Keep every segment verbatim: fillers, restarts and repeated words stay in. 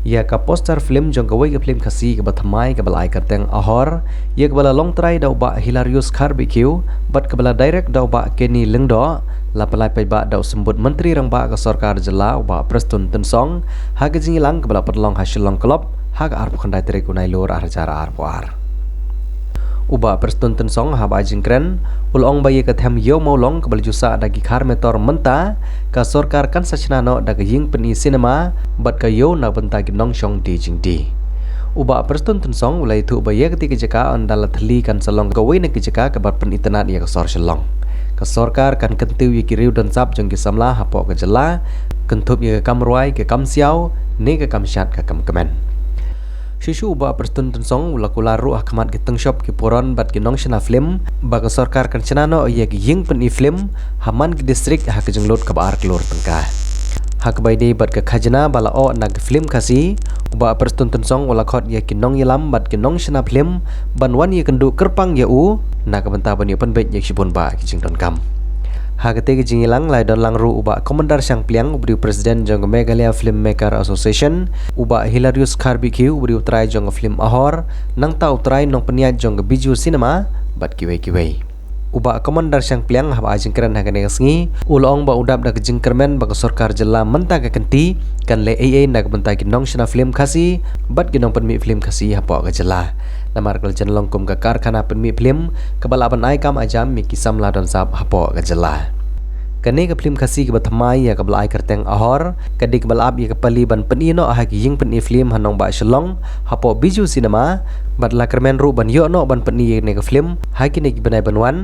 Ïa ka poster film jong kawei ka film Khasi kaba thymmai kaba la ai kyrteng Ahor, ïa kaba la long trai da u Bah Hilarius Kharbekiew bad kaba la direct da u Bah Kenny Lyngdoh, la pynlait paidbah da u Symbud Myntri Rangbah ka Sorkar Jylla u Bah Prestone Tynsong ha ka jingïalang kaba la pynlong ha Shillong Club ha ka arphew khyndai tarik u Nailur arhajar arphew ar. U Bah Prestone Tynsong haba ai jingkren u la ong ba ïa ka them Ïew Mawlong kaba la ju sah da ki Khar Metor mynta, ka sorkar kan sa shna noh da ka ïing pyni cinema bad ka ïew na bynta ki nongshong die jingdie. U Bah Prestone Tynsong u la ïathuh ba ïa katei ka jaka ynda la thylli kan sa long kawei na ki jaka kaba pynitynnad ïa ka sor Shillong. Ka sorkar kan kyntiew ïa ki riew don sap jong ki samla hapoh ka jylla, kynthup ïa ka kam rwai, ka kam siaw ne ka kam shad, ka kam kmen. Shuh shuh u Bah Prestone Tynsong u la kular ruh ha khmat ki tyngshop, ki puron bad ki nongshna film ba ka sorkar kan shna noh ïa ki ïing pyni film ha man ki district ha ka jinglut kaba ar klur tyngka. Ha kaba ïadei bad ka khajna ba la oh na ki film Khasi, u Bah Prestone Tynsong u la khot ïa ki nongïalam bad ki nongshna film ban wan ïakynduh kyrpang ïa u na ka bynta ban ïa pynbeit ïa ki shibun bah ki jingdonkam. Ha katei ka jingïalang la ïadon lang ruh u Bah Commander Shangpliang uba dei u President jong ka Meghalaya Filmmaker Association, u Bah Hilarius Kharbekiew uba dei u trai jong ka film Ahor, nangta u trai nongpynïaid jong ka Bijou Cinema bad kiwei kiwei. U Bah Commander Shangpliang haba ai jingkren ha kane ka sngi u la ong ba u dap da ka jingkyrmen ba ka sorkar jylla mynta ka kynti kan leh ei ei na ka bynta ki nongshna film Khasi bad ki nongpynmih film Khasi hapoh ka jylla. Namar ka la jan long kum ka karkhana pynmih film kaba lah ban ai kam ai jam ïa ki samla don sap hapoh ka jylla. Kane ka film Khasi kaba thymmai ïa kaba la ai kyrteng Ahor ka dei kaba la ap ïa ka pali ban pyni noh ha ki ïing pyni film ha nongbah Shillong hapoh Bijou Cinema bad la kyrmen ruh ban ïoh noh ban pyni ïa kane ka film ha kine ki bnai ban wan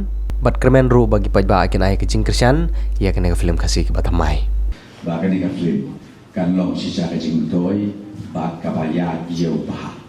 bad kyrmen ruh ba ki paidbah kin ai ka jingkyrshan ïa kane ka film Khasi kaba thymmai. Ba kane ka film kan long shisha ka jingtoi bad kaba ïaid ïew bha.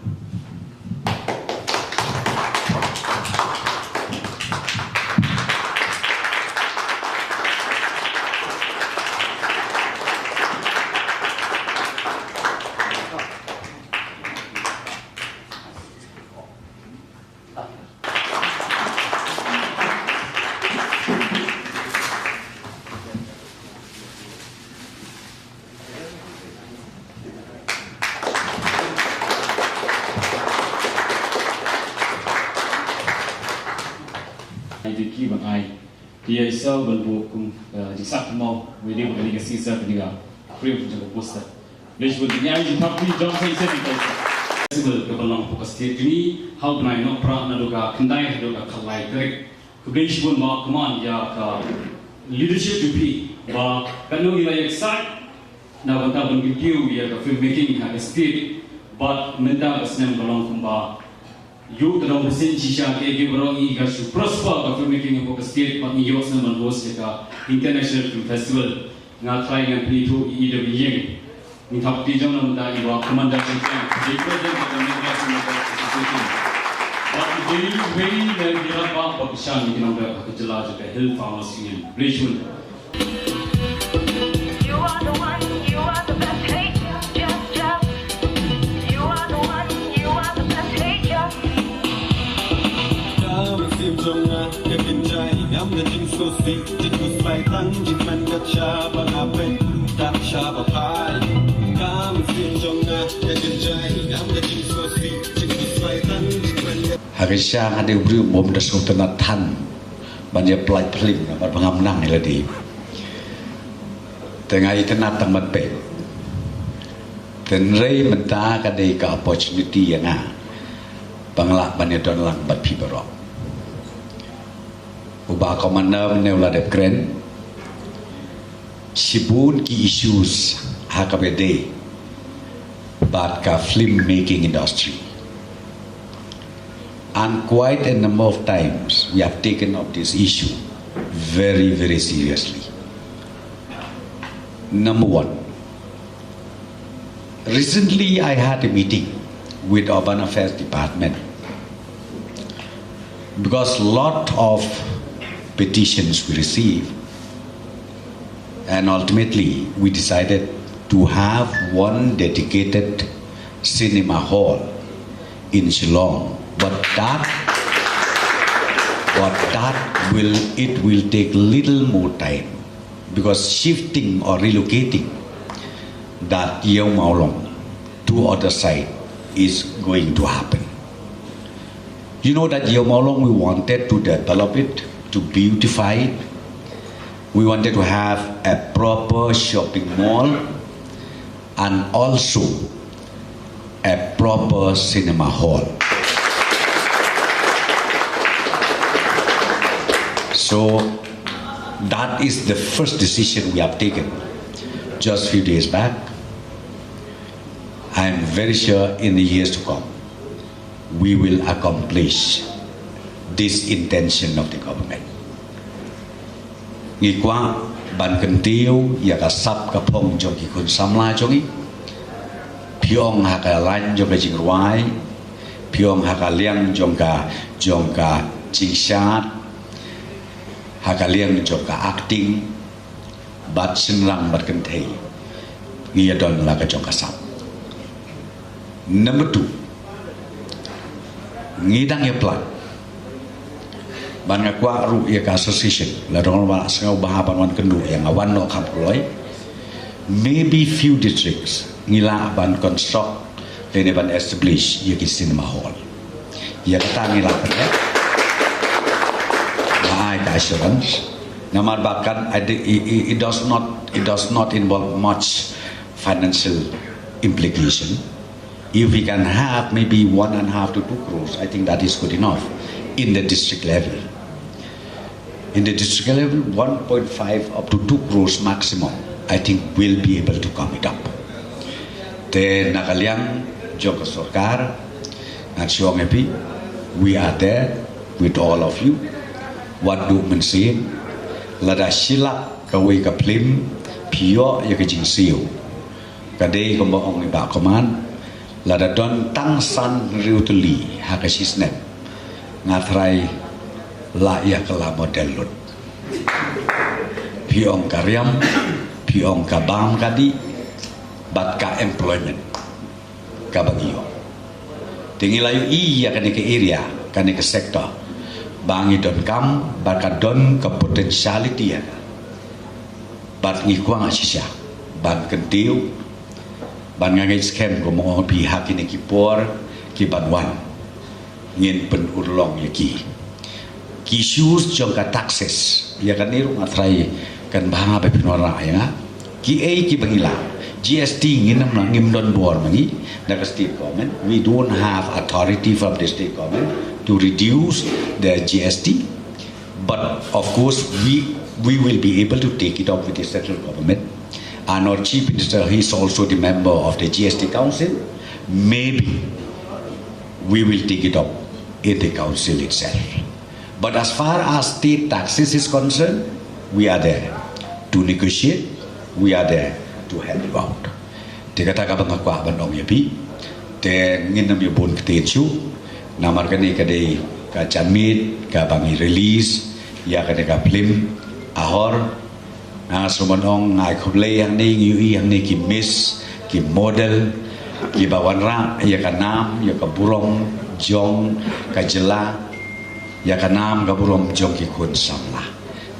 Ai dei ki ban ai. Ki ïa i saw ban buh kum, eh, jingsah kynmaw, wei dei ba kane ka sisa kane ka print jong ka poster. Lei shibun, ngi ai jingthap kti jong sa i seng i seng. Festival kaba long hapoh ka state jong ngi, ha u bnai Nohprah naduh ka khyndai haduh ka khatlai tarik. Khublei shibun Bah Command ïa ka leadership jong phi ba katno ngi la ïa excite na bynta ban kyntiew ïa ka filmmaking ha ka state bad mynta ka snem ka long kumba ïoh tdong bseiñ shisha kiei kiei baroh ngi ka shu prosper ka filmmaking hapoh ka state bad ngi ïoh snem ban host ïa ka International Film Festival. Nga trai ngan pynithuh ïa i da ba ïeng. Ngi thap kti jong na mynta i Bah Commander Shangpliang, i president of the Meghalaya Filmmakers Association. Bad i dei iwei na ki rangbah ba kyrshan ïa ki nongdep ha ka jylla jong ka Hill Farmers Union. Khublei shibun. You are the one, you are the best. Hey, Jeff, Jeff, Jeff. You are the one, you are the best. Hey, Jeff. Ka mynsiem jong nga ka kynjai, ngam da jingsngewsih, jingkhuslai tang jingkmen kat sha ba nga peit, kat sha ba phai. Ka mynsiem jong nga ka kynjai, ngam da jingsngewsih, jingkhuslai tang jingkmen kat. Ha ka sha nga dei u briew bym da sngewtynnat than ban ïa pynlait phlim namar ba ngam nang ïa lade. Te nga ïa tynnat tang ban peit. Te hynrei mynta ka dei ka opportunity ïa nga ba nga lah ban ïa don lang bad phi baroh. U Bah Commander mynne u la dep kren shibun ki issues ha kaba ïadei bad ka film making industry. And quite a number of times we have taken up this issue very, very seriously. Number one, recently I had a meeting with Urban Affairs Department because lot of petitions we received, and ultimately we decided to have one dedicated cinema hall in Shillong. But that, but that will, it will take little more time because shifting or relocating that Ïew Mawlong to other side is going to happen. You know that Iewmawlong, we wanted to develop it, to beautify it. We wanted to have a proper shopping mall and also a proper cinema hall. So that is the first decision we have taken just few days back. I am very sure in the years to come, we will accomplish this intention of the government. Ngi kwah ban kyntiew ïa ka sap ka phong jong ki khun samla jong ngi. Phi ong ha ka lain jong ka jingrwai, phi ong ha ka liang jong ka, jong ka jingshad, ha ka liang jong ka acting, bad shynrang bad kynthei, ngi ïa don la ka jong ka sap. Number two, ngi dang ïa plan. Ban nga kwah ruh ïa ka association, la dang ba sngew ba ha ban wan kynduh ïa nga wan noh kham kloi. Maybe few districts ngi lah ban construct lane ban establish ïa ki cinema hall. Ïa kata ngi lah ban ïa. Nga ai ka assurance. Namar ba kan, it, it, it does not, it does not involve much financial implication. If we can have maybe one and a half to two crores, I think that is good enough in the district level. In the district level, one point five up to two crores maximum, I think we'll be able to come it up. Te na ka liang jong ka sorkar, ngan shu ong ïa phi, we are there with all of you. Wat duh mynsiem, lada shi lak kawei ka phlim, phi ïoh ïa ka jingsiew. Ka dei kumba ong i Bah Command, lada don tang san hynriew tylli ha ka shi snem, nga tharai lah ïa ka la model lut. Phi ong ka riam, phi ong ka bam ka dih, bad ka employment kaba ngi ïoh. Te ngi la ïohi ïa kane ka area, kane ka sector, ba ngi donkam, ba ka don ka potentiality ïa ka. Bad ngi kwah shisha ban kyntiew, ban nga ngeit skhem kumba ong phi ha kine ki por ki ban wan, ngin pynurlong ïa ki. Ki issues jong ka taxes, ïa kane ruh nga tharai kan bha ba phin wanrah ïa nga. Kiei kiba ngi lah, G S T ngin ym lah, ngim don bor ma ngi na ka state government. We don't have authority from the state government to reduce the G S T. But of course, we, we will be able to take it up with the central government. And our chief minister, he is also the member of the G S T council. Maybe we will take it up in the council itself. But as far as state taxes is concerned, we are there to negotiate, we are there to help you out. Te kata kaba nga kwah ban ong ïa phi. Te ngin ym ïa bun ktien shuh. Namar kane ka dei ka janmiet kaba ngi release ïa kane ka phlim Ahor. Nga sngewbha ban ong, nga ai khublei hangne, ngi ïohi hangne ki miss, ki model, kiba wanrah ïa ka nam, ïa ka burom jong ka jylla, ïa ka nam ka burom jong ki khun samla.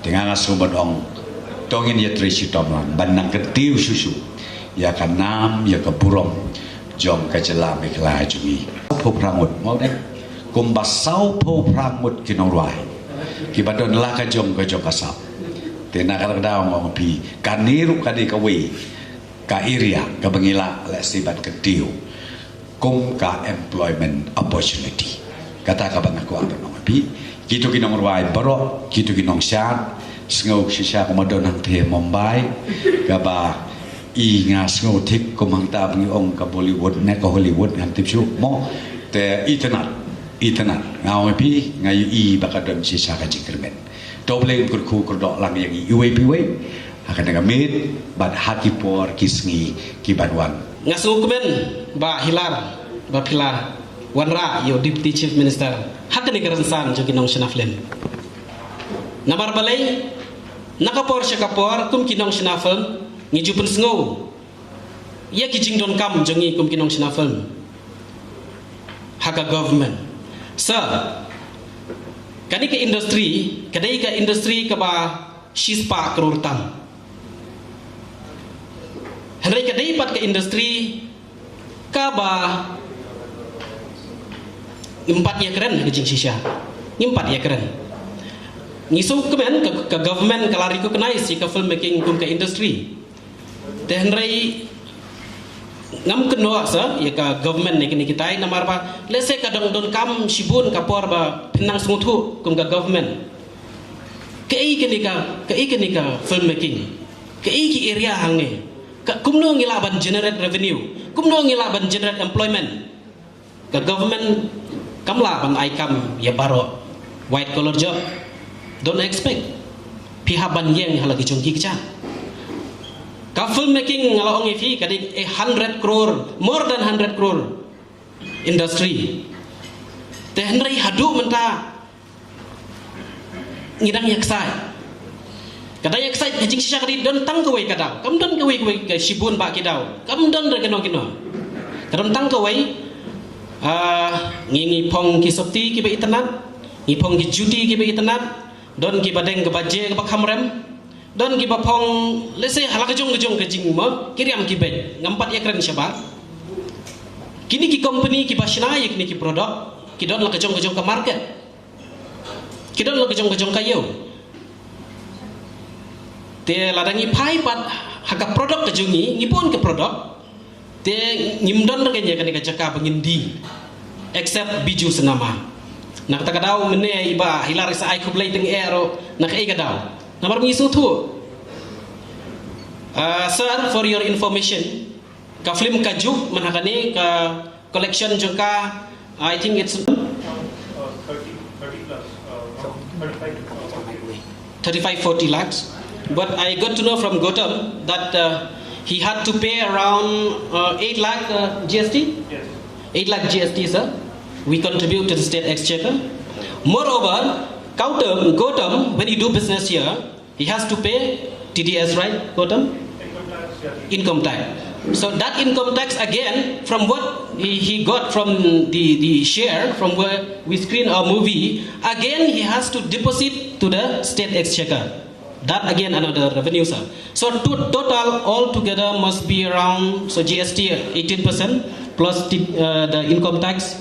Te nga sngewbha ban ong, to ngin ïatrei shitom lang ban nang kyntiew shuh shuh ïa ka nam, ïa ka burom jong ka jylla Meghalaya jong ngi. Phew phra ngut, mo dei? Kumba saw phew phra ngut ki nongrwai kiba don la ka jong ka jong ka sap. Te na kata ka daw nga ong ïa phi, kane ruh ka dei kawei ka area kaba ngi lah lehse ban kyntiew kum ka employment opportunity. Kata kaba nga kwah ban ong ïa phi. Kito ki nongrwai baroh, kito ki nongshad, sngew shisha kumba don hangtei Mumbai, kaba i nga sngew thik kum hangta ba ngi ong ka Bollywood ne ka Hollywood, ngam tip shuh mo. Te itynnad, itynnad. Nga ong ïa phi, nga ïohi ba ka don shisha ka jingkyrmen. To Blei un kyrkhu kyrdoh lang ïa ngi iwei pa iwei ha kane ka miet bad ha ki por ki sngi ki ban wan. Nga sngewkmen Bah Hilar, Bah Hilar, wanrah ïa u Deputy Chief Minister ha kane ka rynsan jong ki nongshna film. Namar balei, na ka por sha ka por kum ki nongshna film ngi ju pynsngew ïa ki jingdonkam jong ngi kum ki nongshna film ha ka government. Sa kane ka industry ka dei ka industry kaba shispah klur tam. Hynrei ka dei pat ka industry Kaba ngim pat ïakren ka jingshisha. Ngim pat ïakren. Ngi sngewkmen ka, ka government ka la recognize ïa ka filmmaking kum ka industry. Te hynrei ngam kynnoh sa ïa ka government ne kine kitai namar ba lehse ka dang donkam shibun ka por ba pynang sngewthuh kum ka government. Kaei kane ka, kaei kane ka filmmaking? Kaei ki area hangne? Ka, kumno ngi lah ban generate revenue? Kumno ngi lah ban generate employment? Ka government kam lah ban ai kam ïa baroh. White collar job, don't expect phi hap ban ïeng ha la ki jong ki kjat. Ka filmmaking nga la ong ïa phi ka dei a hundred crore, more than hundred crore industry. Te hynrei haduh mynta ngi dang ïaksaid. Ka dang ïaksaid ka jingshisha ka dei don tang kawei ka daw. Kam don kawei kawei ka shibun bah ki daw. Kam don re kino kino. Ka don tang kawei, ah, ngi, ngi phong ki sopti kiba itynnad, ngi phong ki juti kiba itynnad, don kiba deng kaba je kaba kham rem, don kiba phong lehse ha la ka jong ka jong ka jingma, ki riam ki beit, ngam pat ïakren shabar. Kine ki company kiba shna ïa kine ki product ki don la ka jong ka jong ka market. Ki don la ka jong ka jong ka ïew. Te lada ngi phai pat ha ka product ka jong ngi, ngi bun ka product. Te ngim don re ïa kane ka jaka ba ngin die, except Bijou Cinema. Na kata ka daw mynne i Bah Hilar i sa ai khublei teng eh ruh na kaei ka daw. Namar ngi sngewthuh. Ah, sir, for your information, ka film Ka Juk mynta kane ka collection jong ka, I think it's thirty, thirty plus, uh, thirty-five to forty. Thirty-five, forty lakhs. But I got to know from Gautam that, uh, he had to pay around, uh, eight lakh, uh, G S T? Yes. Eight lakh G S T, sir. We contribute to the state exchequer. Moreover, Gautam, Gautam, when you do business here, he has to pay T D S, right, Gautam? Income tax, yeah. Income tax. So that income tax again, from what he, he got from the, the share, from where we screen our movie, again he has to deposit to the state exchequer. That again another revenue, sir. So to, total altogether must be around, so G S T eighteen percent plus the, uh, the income tax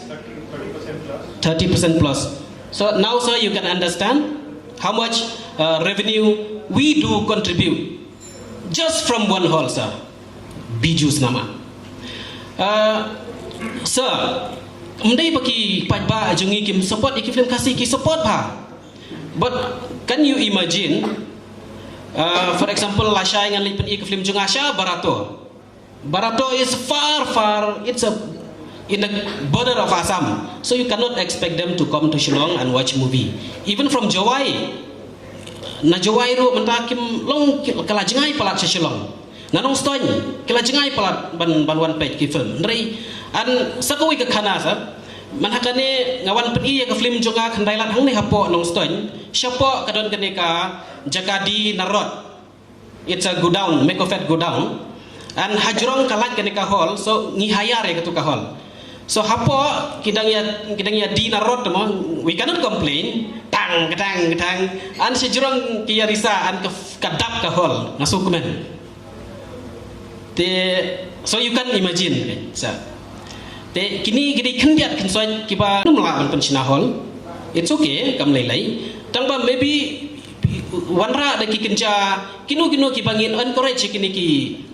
thirty percent plus. So now, sir, you can understand how much, uh, revenue we do contribute just from one hall, sir. Bijou Cinema. Uh, sir, ym dei ba ki paidbah jong ngi kim support ïa ki film Khasi, ki support bha. But can you imagine, uh, for example, lashai ngan leit pyni ka film jong nga sha Barato. Barato is far, far, it's a, in the border of Assam. So you cannot expect them to come to Shillong and watch movie. Even from Jowai, na Jowai ruh mynta kim long ki, ka la jngai palat sha Shillong. Na Nongstoiñ ki la jngai palat ban, ban wan peit ki film. Hynrei, and sa kawei ka khana, sir, mynta kane nga wan pyni ïa ka film jong nga khyndai lad hangne hapoh Nongstoiñ. Shapoh ka don kane ka jaka die narot. It's a godown, Mecofed godown. And hajrong ka lait kane ka hall, so ngi hire ïa katu ka hall. So hapoh ki dang ïa, ki dang ïa die narot mo, we cannot complain. Tang, tang, tang. And shajrong ki ïa risa and ka, ka dap ka hall. Nga sngewkmen. Te, so you can imagine, sir. Te kine ki dei khyndiat khynsoit kiba ym lah ban pynshna hall. It's okay, kam lei lei. Tang ba maybe wanrah da ki kynja kino kino kiba ngin encourage kine ki,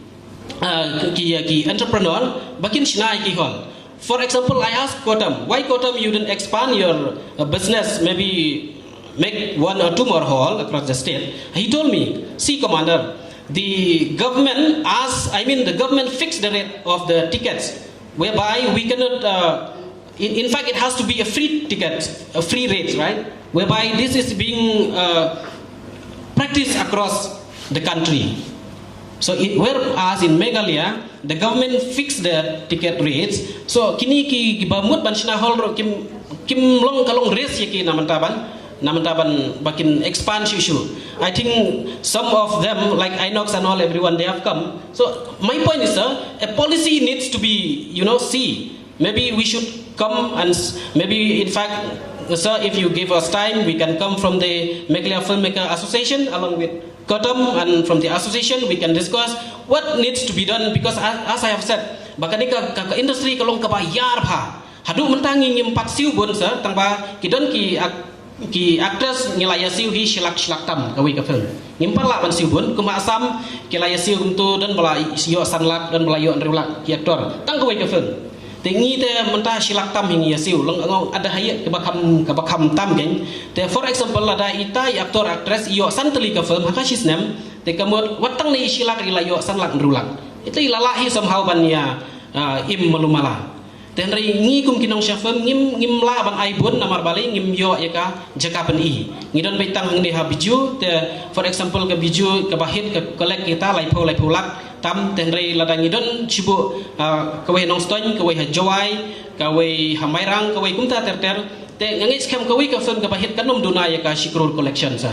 uh, ki, ki entrepreneur ba kin shna ki hall. For example, I asked Gautam, "Why, Gautam, you didn't expand your, uh, business, maybe make one or two more hall across the state?" He told me, "See, Commander, the government asked, I mean, the government fixed the rate of the tickets, whereby we cannot, uh, in, in fact, it has to be a free ticket, a free rate, right? Whereby this is being, uh, practiced across the country." So, it, whereas in Meghalaya, the government fixed the ticket rates. So, kine ki, kiba mut ban shna hall ruh kim, kim long ka long race ïa ki na mynta ban, na mynta ban ba kin expand shuh shuh. I think some of them, like Inox and all, everyone, they have come. So, my point is, sir, a policy needs to be, you know, see. Maybe we should come and s-, maybe, in fact, sir, if you give us time, we can come from the Meghalaya Filmmaker Association along with Gautam, and from the association we can discuss what needs to be done, because as, as I have said, Ba kane ka, ka, ka industry ka long kaba ïar bha. Haduh mynta ngi ngim pat siew bun sa, tang ba ki don ki ak-, ki actress ngi la ïa siew hi shi lak shi lak tam kawei ka film. Ngim pat lah ban siew bun, kum ha Assam ki la ïa siew kumto, don ba la ïoh san lak, don ba la ïoh hynriew lak ki actor tang kawei ka film. Te ngi te mynta shi lak tam hi ngi ïa siew, long ngau ada haïa kaba kham, kaba kham tam keiñ. Te for example, lada ita i actor actress i ïoh san tylli ka film ha ka shi snem, te ka mut wat tang ne i shi lak i la ïoh san lak hynriew lak. Ita i la lah hi somehow ban ïa, ah, im malu mala. Te hynrei ngi kum ki nongshah film ngim, ngim lah ban ai bun namar balei ngim ïoh ïa ka jaka pyni. Ngi don beit tang hangne ha Bijou, te for example ka Bijou kaba hit ka collect ïa ita laiphew, laiphew lak tam, te hynrei lada ngi don shibun, ah, kawei ha Nongstoiñ, kawei ha Jowai, kawei ha Mairang, kawei kumta ter ter. Te nga ngeit skhem kawei ka film kaba hit kan ym duna ïa ka shi klur collection sa.